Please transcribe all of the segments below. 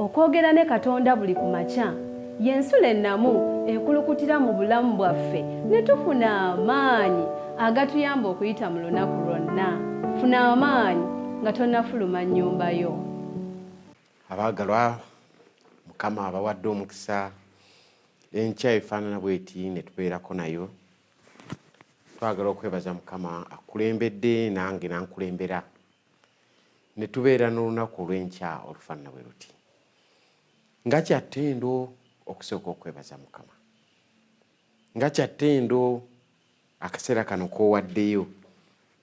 Okwogera ne Katonda buli ku makya y'ensulo ennamu ekulukutira mu bulamu bwaffe ne tufuna amaanyi agatuyamba okuyita mu lunaku lwonna. Funa amaanyi nga tonnafuluma nnyumba yo. Abaagalwa, Mukama abawadde omukisa enkya efaanana bweti ne tubeerako nayo. Twagala okwebaza Mukama akulembedde nange n'ankulembera ne tubeera n'olunaku olw'enkya olufaanana bwe luti. Nga kya ttendo okusooka okwebaza Mukama, nga kya ttendo akaseera kano k'owaddeyo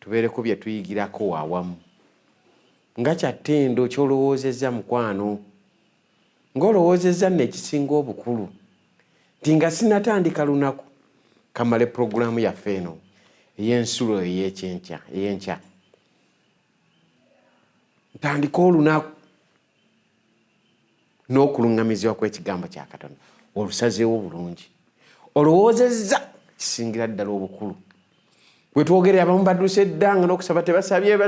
tubeereko bye tuyigirako awamu, nga kya ttendo ky'olowoozezza mukwano, ng'olowoozezza nno ekisinga obukulu nti nga sinnatandika lunaku kamale pulogulaamu yaffe eno ey'ensulo ey'ekyenkya ey'enkya ntandike olunaku n'okuluŋŋamizibwa kw'ekigambo kya Katonda. Olusazeewo bulungi, olowoozezza kisingira ddala obukulu. Bwe twogerera abamu badduse dda nga n'okusaba tebasabye,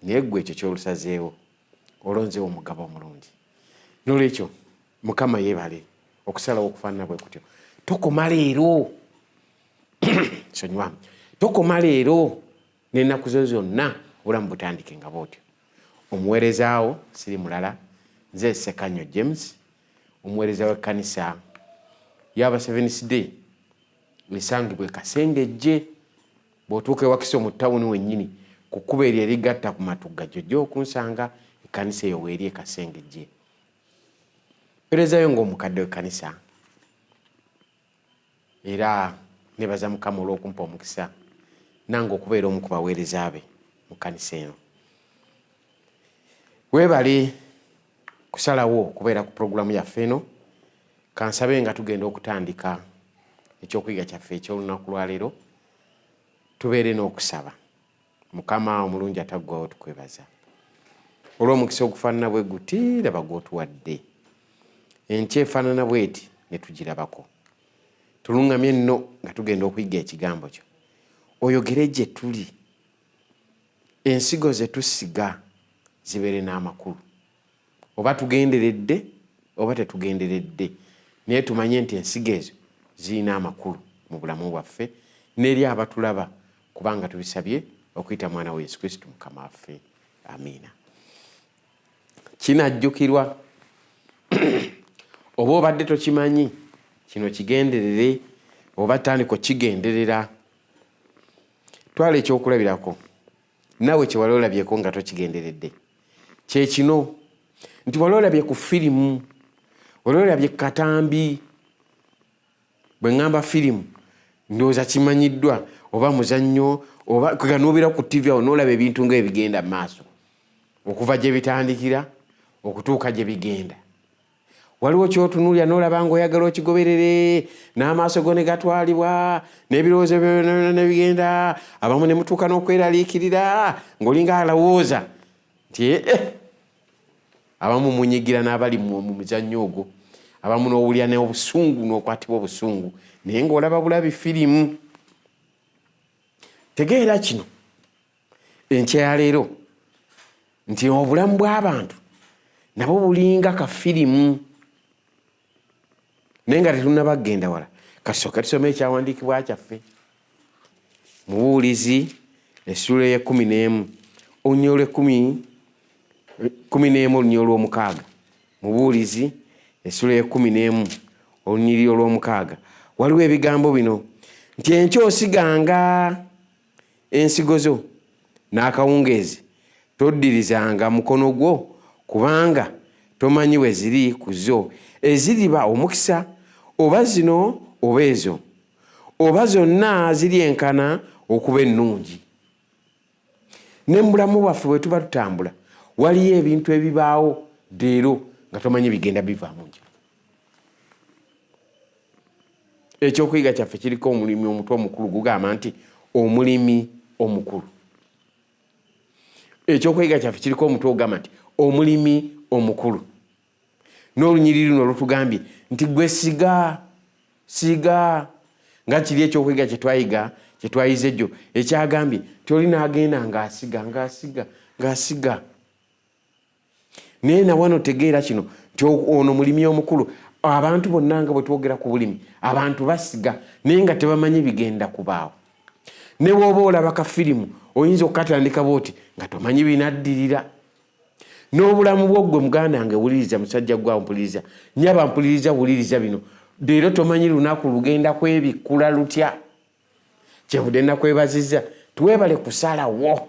naye ggwe ekyo ky'olusazeewo olonzeewo omugabo omulungi. N'olwekyo Mukama yeebale okusalawo okufaanana bwe kutyo. Tokoma leero, sonyiwa, tokoma leero n'ennaku zo zonna obulamu butandike nga bw'otyo. Omuweereza wo siri mulala, nze Ssekanyo James, omuweereza w'ekkanisa y'aba Seventh Day esangibwa e Kasengejje. Bw'otuuka e Wakiso mu ttawuni wennyini ku kkubo eryo erigatta ku Matugga gy'ojja okunsanga, ekkanisa eyo weeri e Kasengejje. Mpeerezayo ng'omukadde w'ekkanisa era nebaza Mukama olw'okumpa omukisa nange okubeera omu ku baweereza be mu kkanisa eno. Weebale kusalawo okubeera ku pulogulaamu yaffe eno. Kansabe nga tugenda okutandika ekyokuyiga kyaffe eky'olunaku lwaleero tubeere n'okusaba. Mukama omulungi ataggwawo, tukwebaza olw'omukisa ogufaanana bwe guti, laba gw'otuwadde enkya efaanana bweti ne tugirabako. Tuluŋŋamye nno nga tugenda okuyiga ekigambo kyo, oyogere gye tuli, ensigo ze tusiga zibeere n'amakulu, oba tugenderedde oba tetugenderedde, naye tumanye nti ensigo ezo zirina amakulu mu bulamu bwaffe n'eri abatulaba, kubanga tubisabye okuyita mwana wa Yesu Kristo Mukama waffe, amiina. Kinajjukirwa oba obadde tokimanyi, kino kigenderere oba tandika okigenderera. Twala ekyokulabirako naawe kye wali olabyeko nga tokigenderedde, kye kino nti wali olabye ku firimu, wali olabye ku katambi. Bwe ŋŋamba firimu ndowooza kimanyiddwa, oba muzannyo, oba kwega n'obeera ku ttivi awo n'olaba ebintu ng'ebigenda mu maaso okuva gye bitandikira okutuuka gye bigenda. Waliwo ky'otunuulira n'olaba ng'oyagala okigoberere n'amaaso go ne gatwalibwa n'ebirowoozo byonna ne bigenda, abamu ne mutuuka n'okweraliikirira ng'olinga alowooza nti eh, eh. Abamu munyigira n'abali mu muzannyo ogwo, abamu n'owulira n'obusungu n'okwatibwa obusungu naye ng'olaba bulabi firimu. Tegeera kino enkya ya leero nti obulamu bw'abantu nabwo bulinga kafirimu, naye nga tetunnaba kugenda wala kasooke tusome ekyawandiikibwa kyaffe. Mubuulizi essuula ey'ekkumi n'emu olunyiriri olw'ekkumi 11 olunyiriri olw'omukaaga. Mubuulizi essuula ey'ekkumi n'emu olunyiriri olw'omukaaga waliwo ebigambo bino nti enkya osiganga ensigo zo n'akawungeezi toddirizanga mukono gwo, kubanga tomanyi we ziri ku zo eziriba omukisa, oba zino oba ezo, oba zonna ziryenkana okuba ennungi. Ne mu bulamu bwaffe bwe tuba tutambula waliyo ebintu ebibaawo leero nga tomanyi bigenda bivaamu nkya. Ekyokuyiga kyaffe kiriko omulimi omutwe omukulu gugamba nti omulimi omukulu. Ekyokuyiga kyaffe kiriko omutwe ogugamba nti omulimi omukulu. N'olunyiriri luno lutugambye nti gwe siga siga, nga kiri ekyokuyiga kyetwayiga kyetwayize jjo ekyagambye nti oli n'agenda ng'asiga ng'asiga ng'asiga. Naye nawano tegeera kino nti ono mulimi omukulu. Abantu bonna nga bwe twogera ku bulimi, abantu basiga naye nga tebamanyi bigenda kubaawo. Ne bw'oba olaba ka firimu oyinza okukatandika bwoti nga tomanyi binaddirira. N'obulamu bwo ggwe muganda wange wuliriza, musajja gwe awo mpuliriza, nnyaba mpuliriza, wuliriza bino. Leero tomanyi lunaku lugenda kwebikkula lutya. Kyenvudde nakwebazizza tiwebale kusalawo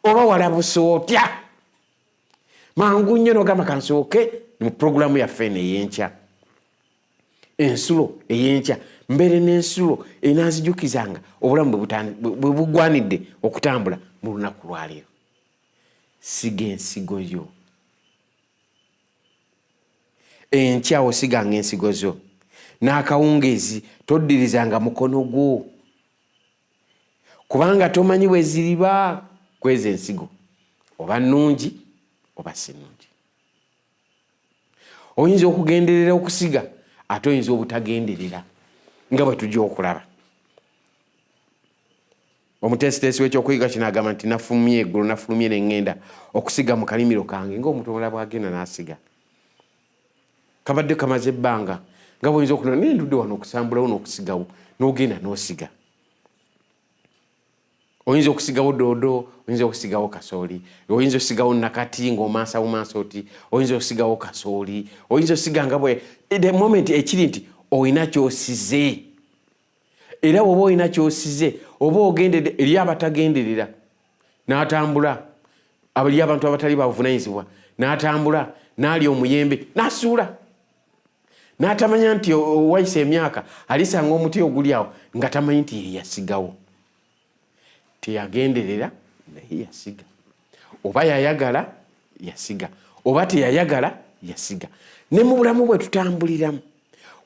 oba walabuse otya mangu nnyo nogamba kansooke mu pulogulaamu yaffe eno ey'enkya, ensulo ey'enkya, mbeere n'ensulo enanzijukizanga obulamu bwe bugwanidde okutambula mu lunaku lwaleero. Siga ensigo yo enkya, osiganga ensigo zo n'akawungeezi, toddirizanga mukono gwo, kubanga tomanyi bwe ziriba kweza ensigo, oba nnungi oba si nnungi. Oyinza okugenderera okusiga, ate oyinza obutagenderera, nga bwe tujja okulaba. Omuteesiteesi w'ekyokuyiga kino agamba nti nafulumye eggulo, nafulumye ne ŋŋenda okusiga mu kalimiro kange ng'omuntu omulala bw'agenda n'asiga. Kabadde kamaze ebbanga nga bw'oyinza okunona, naye ndudde wano okusambulawo n'okusigawo, n'ogenda n'osiga. Oyinza okusigawo doodo, oyinza okusigawo kasooli, oyinza okusigawo nakati ng'omansa bumansa oti, oyinza okusigawo kasooli, oyinza okusiga nga bwe the moment ekiri nti olina ky'osize. Era bw'oba olina ky'osize oba ogendedde eri abatagenderera n'atambula, eri abantu abatali babuvunaanyizibwa n'atambula n'alya omuyembe n'asuula, n'atamanya nti wayise emyaka alisanga omuti oguli awo nga tamanyi nti ye yasigawo. Teyagenderera naye yasiga, oba yayagala yasiga, oba teyayagala yasiga. Ne mu bulamu bwe tutambuliramu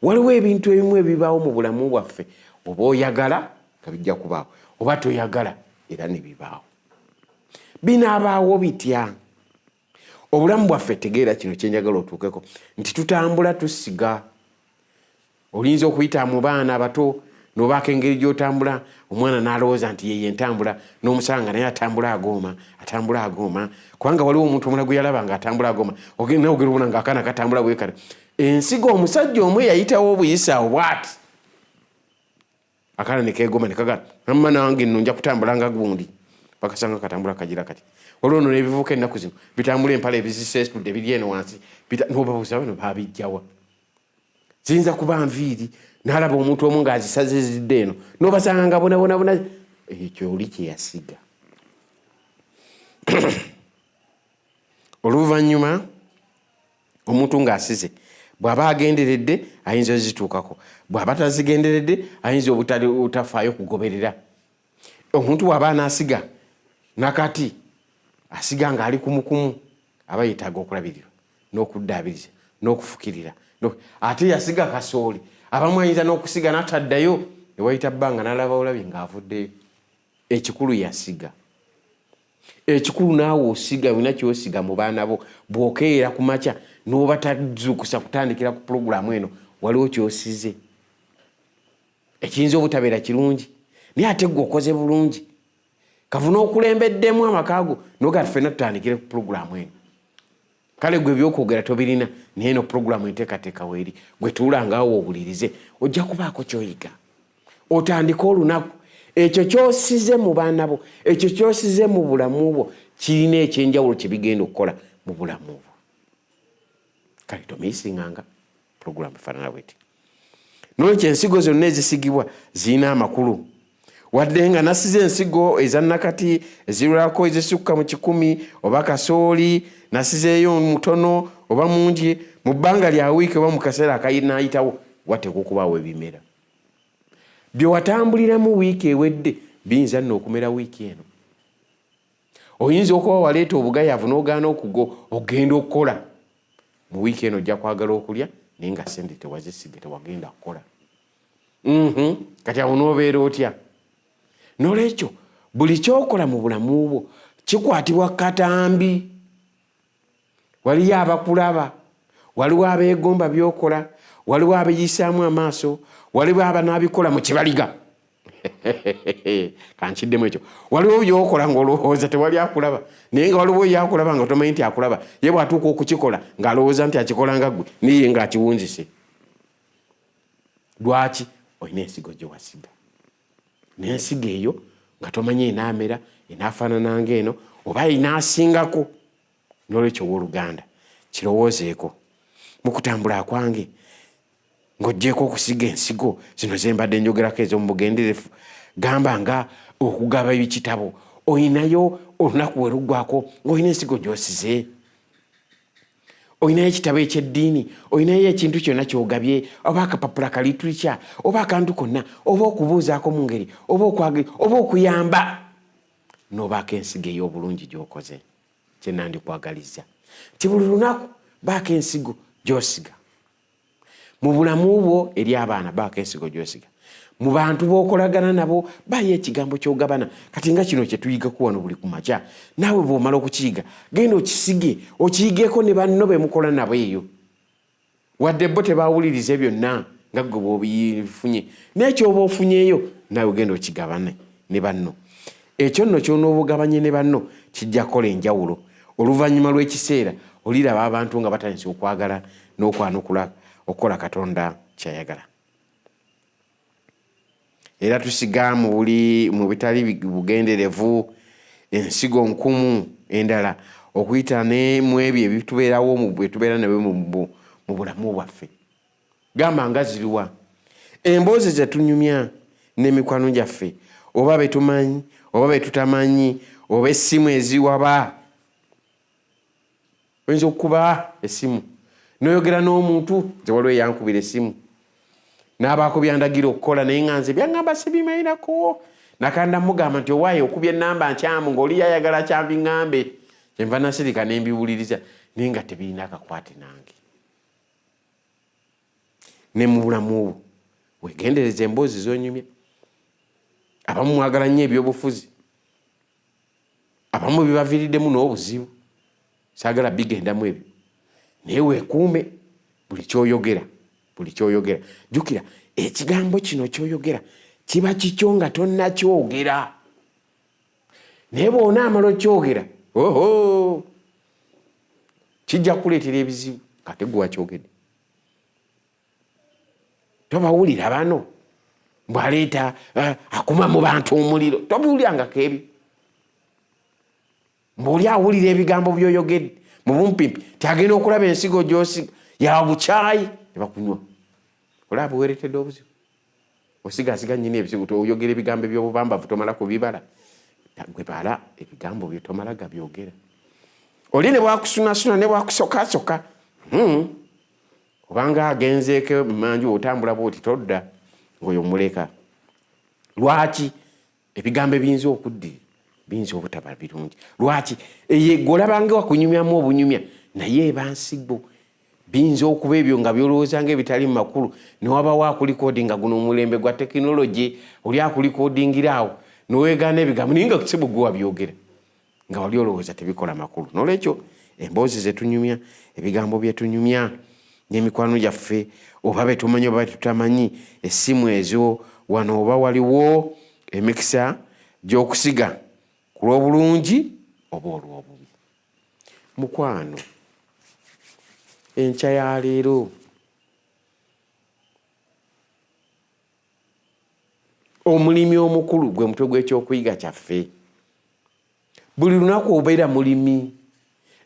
waliwo ebintu ebimu ebibaawo mu bulamu bwaffe, oba oyagala nga bijja kubaawo, oba toyagala era ne bibaawo. Binaabaawo bitya? Obulamu bwaffe, tegeera kino kyenjagala otuukeko, nti tutambula tusiga. Oyinza okuyita mu baana abato n'obaako engeri gy'otambula, omwana n'alowooza nti yeye entambula, n'omusanga naye atambula agooma, atambula agooma, kubanga waliwo omuntu omulala gwe yalaba nga atambula agooma. Ogenda ogera obona ng'akaana katambula bwe kati. Ensigo omusajja omu eyayitawo obuyisa awo bw'ati, akaana ne keegoma ne kagamba, amma nange nno nja kutambula nga gundi. Bakasanga katambula kagira kati. Waliwo nno n'ebivubuka ennaku zino bitambula empale ebiziseesudde biri eno wansi, n'obabuuza bano baabijjawa. Ziyinza kuba nviiri, n'alaba omuntu omu ng'azisaze zidde eno, n'obasanga nga bonabonabona. Ekyo oli kye yasiga. Oluvannyuma omuntu ng'asize bw'aba agenderedde ayinza ozituukako, bw'aba tazigenderedde ayinza obutafaayo kugoberera. Omuntu bw'aba anaasiga nakati asiga ng'ali kumukumu, aba yeetaaga okulabirirwa n'okuddaabiriza n'okufukirira. Ate yasiga kasooli, abamu ayinza n'okusiga n'ataddayo, ne wayita bbanga n'alaba olabye ng'avuddeyo. Ekikulu yasiga. Ekikulu naawe osiga, olina ky'osiga mu baana bo. Bw'okeera ku makya n'obatazuukusa kutandikira ku pulogulaamu eno, waliwo ky'osize ekiyinza obutabeera kirungi, naye ate ggwe okoze bulungi. Kavuna okulembeddemu amaka go n'ogamba ffenna tutandikire ku pulogulaamu eno. Kale ggwe ebyokwogera tobirina, naye eno pulogulaamu enteekateeka weeri, gwe tuulanga awo owulirize, ojja kubaako ky'oyiga. Otandike olunaku, ekyo ky'osize mu baana bo, ekyo ky'osize mu bulamu bwo kirina ekyenjawulo kye bigenda okukola mu bulamu bwo. Kale tomiisinganga pulogulaamu efaanana bweti. N'olwekyo ensigo zonna ezisigibwa zirina amakulu. Wadde nga nasize ensigo eza nakati ezirwako ezisukka mu 100 oba kasooli nasizeeyo mutono oba mungi, mu bbanga lya wiiki oba mu kaseera akanaayitawo wateekwa okubaawo ebimera. Bye watambuliramu wiiki ewedde biyinza nno okumera wiiki eno. Oyinza okuba waleeta obugayaavu n'ogaana okugenda okukola. Mu wiiki eno ojja kwagala okulya naye nga ssente tewazisiga, tewagenda kukola. Kati awo n'obeera otya? N'olwekyo buli ky'okola mu bulamu bwo kikwatibwa katambi. Waliyo abakulaba, waliwo abeegomba by'okola, waliwo abeyisaamu amaaso, waliwo abanaabikola mu kibaliga. Kankiddemu ekyo. Waliwo by'okola ng'olowooza tewali akulaba, naye nga waliwo ye akulaba nga tomanyi nti akulaba. Ye bw'atuuka okukikola ng'alowooza nti akikola nga ggwe, naye ye ng'akiwunzise. Lwaki? Olina ensigo gye wasiga, n'ensigo eyo nga tomanyi enaamera, enaafaanana ng'eno oba enaasingako. N'olwekyo owooluganda, kirowoozeeko mu kutambula kwange. Ng'oggyeeko okusiga ensigo zino ze mbadde njogerako ez'omu bugenderevu, gamba nga okugaba ebitabo, olinayo olunaku we luggwako ng'olina ensigo gy'osize, olinayo ekitabo eky'eddiini, olinayo ekintu kyonna ky'ogabye, oba akapapula ka literature, oba akantu konna, oba okubuuzaako mu ngeri, oba okwagala, oba okuyamba, n'obaako ensigo ey'obulungi gy'okoze. Kye nandikwagalizza nti buli lunaku baako ensigo gy'osiga mu bulamu bwo eri abaana, baako ensigo gy'osiga mu bantu b'okolagana nabo, baayo ekigambo ky'ogabana. Kati nga kino kye tuyigako wano buli ku makya, naawe bw'omala okukiyiga genda okisige, okiyigeko ne banno be mukola nabo eyo. Wadde bo tebawulirize byonna nga ggwe bw'obifunye, naye ky'oba ofunyeeyo naawe genda okigabane ne banno. Ekyo nno ky'onooba ogabanye ne banno kijja kukola enjawulo. Oluvannyuma lw'ekiseera oliraba abantu nga batandise okwagala n'okwanukula okukola Katonda ky'ayagala. Era tusiga mu buli mu bitali bugenderevu ensigo nkumu endala okuyita ne mu ebyo ebitubeerawo mu bwe tubeera nabyo mu bulamu bwaffe. Gamba nga ziriwa emboozi ze tunyumya n'emikwano gyaffe, oba be tumanyi oba be tutamanyi, oba essimu eziwaba. Oyinza okukuba essimu n'oyogera n'omuntu. Nze waliwo eyankubira essimu n'abaako byandagira okukola, naye nga nze byaŋŋamba sibimanyirako. Nakanda mugamba nti owaaye okubya ennamba nkyamu, ng'oli yayagala kyambiŋŋambe. Kyenva nasirika ne mbiwuliriza, naye nga tebirina akakwate nange. Ne mu bulamu bwo wegendereza emboozi z'onyumya. Abamu mwagala nnyo ebyobufuzi, abamu bibaviiriddemu n'obuzibu. Saagala bigendamu ebyo, naye weekuume buli kyoyogera, buli kyoyogera. Jjukira ekigambo kino kyoyogera kiba kikyo nga tonnakyogera, naye bw'onaamala okyogera, oho, kijja kukuleetera ebizibu kate gwe wakyogedde. Tobawulira bano mbwaleeta akuma mu bantu omuliro, tobiwulirangako ebyo. Mbw'oli awulira ebigambo by'oyogedde mu bumpimpi, tyagenda okulaba ensigo gy'osiga ya bukyayi ne bakunywa. Olaba bweweeretedde obuzibu, osigasiga nnyini ebizibu. Oyogera ebigambo eby'obubambavu, tomala kubibala. Gwe bala ebigambo byo, tomala gabyogera. Oli ne bwakusunasuna ne bwakusokasoka, obanga agenzeeko manju, otambula bwoti todda ng'oyo muleka. Lwaki? Ebigambo ebiyinza okuddira biyinza obutaba birungi. Lwaki? Eyo gwe olabanga wakunyumyamu obunyumya, naye eba nsigo. Biyinza okuba ebyo nga byolowooza nga ebitali mu makulu, newabawo akulikodinga. Guno omulembe gwa tekinologi, oli akulikodingira awo nowegaana ebigambo, naye nga sibu gwe wabyogera, nga wali olowooza tebikola makulu. Nolwekyo emboozi zetunyumya, ebigambo byetunyumya n'emikwano gyaffe, oba betumanyi oba betutamanyi, essimu ezo, wano oba waliwo emikisa gy'okusiga ku lw'obulungi oba olw'obubi. Mukwano, enkya ya leero omulimi omukulu gwe mutwe gw'ekyokuyiga kyaffe. Buli lunaku obeera mulimi.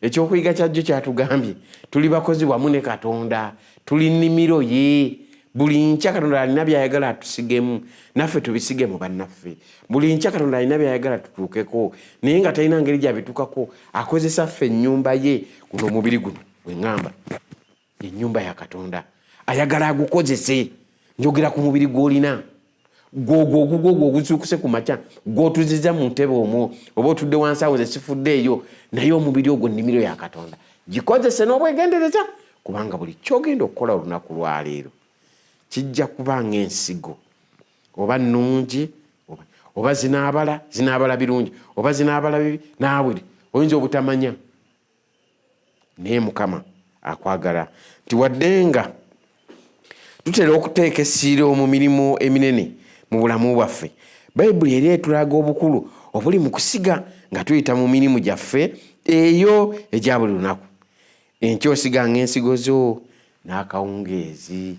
Ekyokuyiga kyajjo kyatugambye tuli bakozi wamu ne Katonda, tuli nnimiro ye. Buli nkya Katonda alina by'ayagala atusigemu, naffe tubisige mu bannaffe. Buli nkya Katonda alina by'ayagala tutuukeko, naye nga talina ngeri gy'abitukako, akozesa ffe ennyumba ye. Guno omubiri guno gwe ŋŋamba ennyumba ya Katonda, ayagala agukozese. Njogera ku mubiri gw'olina, gwogwo ogugwo ogwo oguzuukuse ku makya, gw'otuziza mu ntebe omwo oba otudde wansi awo, nze sifuddeeyo, naye omubiri ogwo nnimiro ya Katonda, gikozese n'obwegendereza, kubanga buli ky'ogenda okukola olunaku lwaleero kijja kuba ng'ensigo, oba nnungi oba zinaabala, zinaabala birungi oba zinaabala bibi, naawe oyinza obutamanya. Naye Mukama akwagala nti wadde nga tutera okuteeka essira mu mirimu eminene mu bulamu bwaffe. Bayibuli eri etulaga obukulu obuli mu kusiga nga tuyita mu mirimu gyaffe eyo egya buli lunaku. Enkya osiganga ensigo zo n'akawungeezi.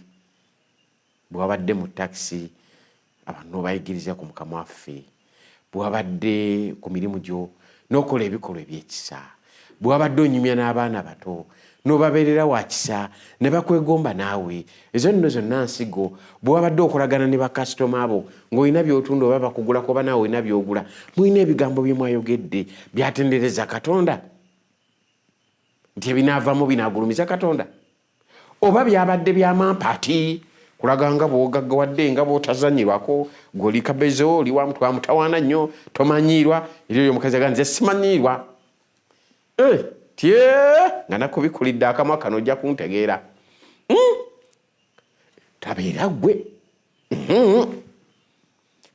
Bwe wabadde mu takisi abantu n'obayigiriza ku Mukama waffe. Bwe wabadde ku mirimu gyo n'okola ebikolwa eby'ekisa. Bwe wabadde onyumya n'abaana bato n'obabeerera wa kisa ne bakwegomba naawe. Ezo nno zonna nsigo. Bwe wabadde okolagana ne bakasitoma bo ng'olina by'otunda oba bakugulako oba naawe olina by'ogula, mulina ebigambo bye mwayogedde byatendereza Katonda nti ebinaavamu binaagulumiza Katonda. Oba byabadde bya mampaati kulaga nga bw'ogaggawadde, nga bw'otazannyirwako, gwe oli kabezo, oli wa mutawaana nnyo, tomanyiirwa. Eri oyo omukazi agamba nze simanyiirwa. Eh, tye nga nakubikulidde akamwa kano ojja kuntegeera. Tabeera ggwe.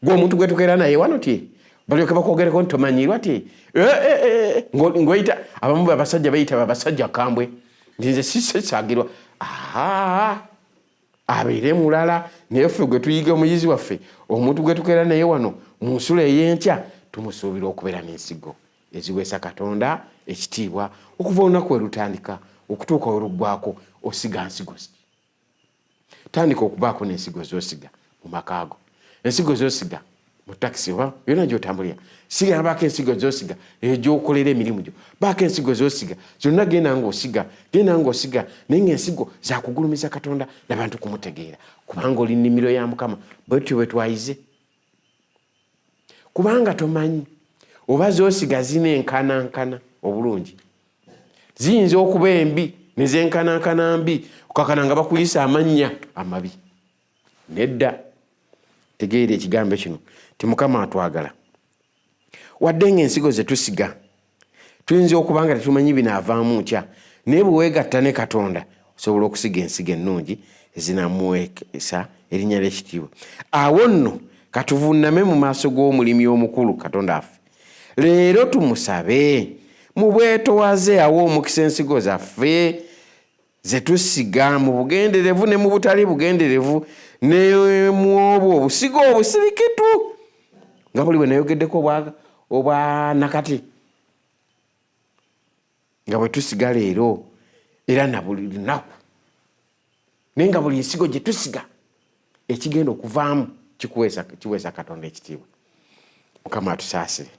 Gwe omuntu gwe tukeera naye wano ti balyoke bakwogereko nti tomanyiirwa ti ng'oyita abamu abasajja beyita babasajja kambwe nti nze sisesagirwa. Abeere mulala naye ffe gwe tuyiga omuyizi waffe omuntu gwe tukeera naye wano mu nsulo ey'enkya tumusuubira okubeera n'ensigo eziweesa Katonda ekitiibwa okuva olunaku we lutandika okutuuka we luggwako. Osiga nsigo ki? Tandika okubaako n'ensigo z'osiga mu maka go, ensigo z'osiga mu takisi oba yonna gy'otambulira. Siga baako ensigo z'osiga eyo gy'okolera emirimu gyo, baako ensigo z'osiga zonna. Genda ng'osiga, genda ng'osiga, naye ng'ensigo zakugulumiza Katonda n'abantu kumutegeera, kubanga oli nnimiro ya Mukama. Bwe tutyo bwe twayize, kubanga tomanyi oba z'osiga zinenkanankana obulungi, ziyinza okuba embi ne zenkanankana mbi okakana nga bakuyisa amannya amabi. Nedda, tegeera ekigambo kino ti Mukama atwagala. Wadde ng'ensigo ze tusiga tuyinza okuba nga tetumanyi binaavaamu nkya, naye bwe weegatta ne Katonda osobola okusiga ensigo ennungi ezinamuweesa erinnya ly'ekitiibwa. Awo nno katuvunname mu maaso g'omulimi omukulu Katonda waffe leero, tumusabe mu bwetowaze awe omukisa ensigo zaffe ze tusiga mu bugenderevu ne mu butali bugenderevu, ne mu obwo obusigo obusirikitu nga buli bwe nayogeddeko obwa nakati nga bwe tusiga leero era na buli lunaku, naye nga buli nsigo gye tusiga ekigenda okuvaamu kiweesa Katonda ekitiibwa. Mukama atusaasire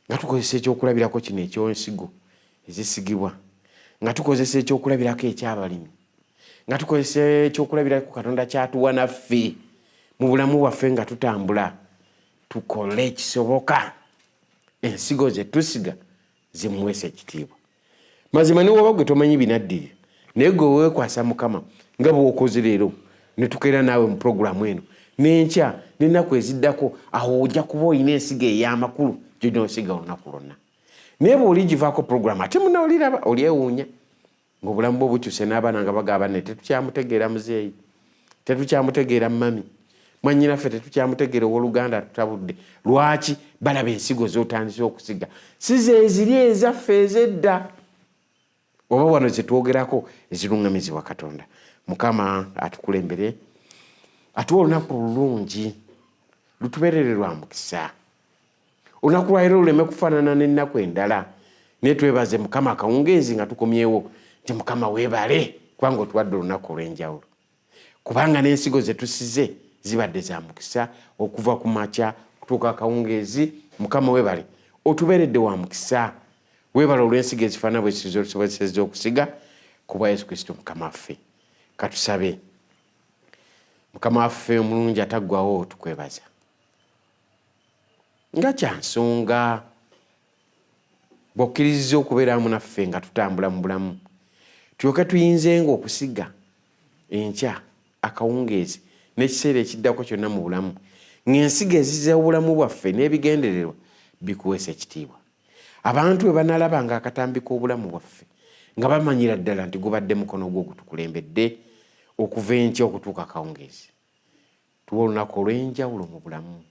nga tukozesa ekyokulabirako kino eky'ensigo ezisigibwa, nga tukozesa ekyokulabirako ekyabalimi, nga tukozesa ekyokulabirako Katonda kyatuwa naffe mu bulamu bwaffe nga tutambula, tukole ekisoboka ensigo ze tusiga zimuweesa ekitiibwa. Mazima ne woba gwe tomanyi binaddirira, naye gwe weekwasa Mukama nga bw'okoze leero ne tukeera naawe mu pulogulaamu eno, n'enkya n'ennaku eziddako, awo ojja kuba olina ensigo ey'amakulu gy'onoosiga olunaku lwonna. Naye bw'oligivaako pulogulaamu ate munna oliraba olyewuunya ng'obulamu bwo bukyuse n'abaana nga bagamba ne tetukyamutegeera muzeeyi, tetukyamutegeera mami, mwannyinaffe tetukyamutegeera, owooluganda atutabudde. Lwaki? Balaba ensigo z'otandise okusiga si zeeziri ezaffe ez'edda oba wano ze twogerako eziruŋŋamizibwa Katonda. Mukama atukulembere, atuwe olunaku lulungi lutubeerere lwa mukisa. Olunaku lwaleero luleme kufaanana n'ennaku endala, naye twebaze Mukama akawungeezi nga tukomyewo nti Mukama weebale kubanga otuwadde olunaku olw'enjawulo, kubanga n'ensigo ze tusize zibadde za mukisa okuva ku makya okutuuka akawungeezi. Mukama weebale, otubeeredde wa mukisa. Weebale olw'ensigo ezifaanana bwe zityo z'otusobozesezza okusiga ku bwa Yesu Kristo Mukama waffe. Katusabe. Mukama waffe omulungi ataggwawo, tukwebaza nga kya nsonga bw'okkirizza okubeeramu naffe nga tutambula mu bulamu, tulyoke tuyinzenga okusiga enkya, akawungeezi n'ekiseera ekiddako kyonna mu bulamu, ng'ensigo ez'obulamu bwaffe n'ebigendererwa bikuweesa ekitiibwa. Abantu bwe banaalabanga akatambi k'obulamu bwaffe nga bamanyira ddala nti gubadde mukono gwo ogutukulembedde okuva enkya okutuuka akawungeezi. Tuwe olunaku olw'enjawulo mu bulamu,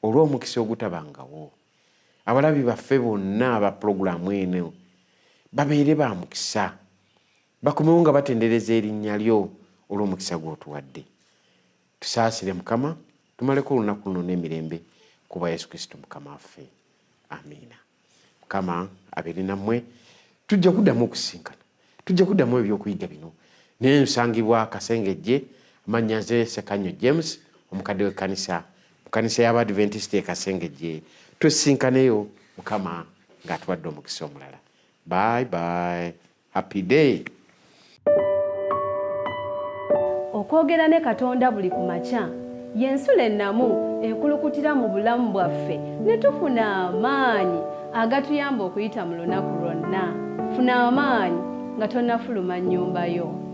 olw'omukisa ogutabangawo. Abalabi baffe bonna aba pulogulaamu eno babeere ba mukisa, bakomewo nga batendereza erinnya lyo olw'omukisa gw'otuwadde. Tusaasire Mukama. Tumaleko olunaku luno n'emirembe kuba Yesu Kristo Mukama waffe. Amiina. Mukama abeere nammwe. Tujja kuddamu okusisinkana, tujja kuddamu ebyokuyiga bino, naye nsangibwa Kasengejje, amannya nze Ssekanyo James, omukadde w'ekkanisa mu kanisa y'Abadventist e Kasengejje. Tusisinkaneyo Mukama ng'atuwadde omukisa omulala. Bye bye, happy day. Okwogera ne Katonda buli ku makya y'ensulo ennamu ekulukutira mu bulamu bwaffe ne tufuna amaanyi agatuyamba okuyita mu lunaku lwonna. Funa amaanyi nga tonnafuluma nnyumba yo.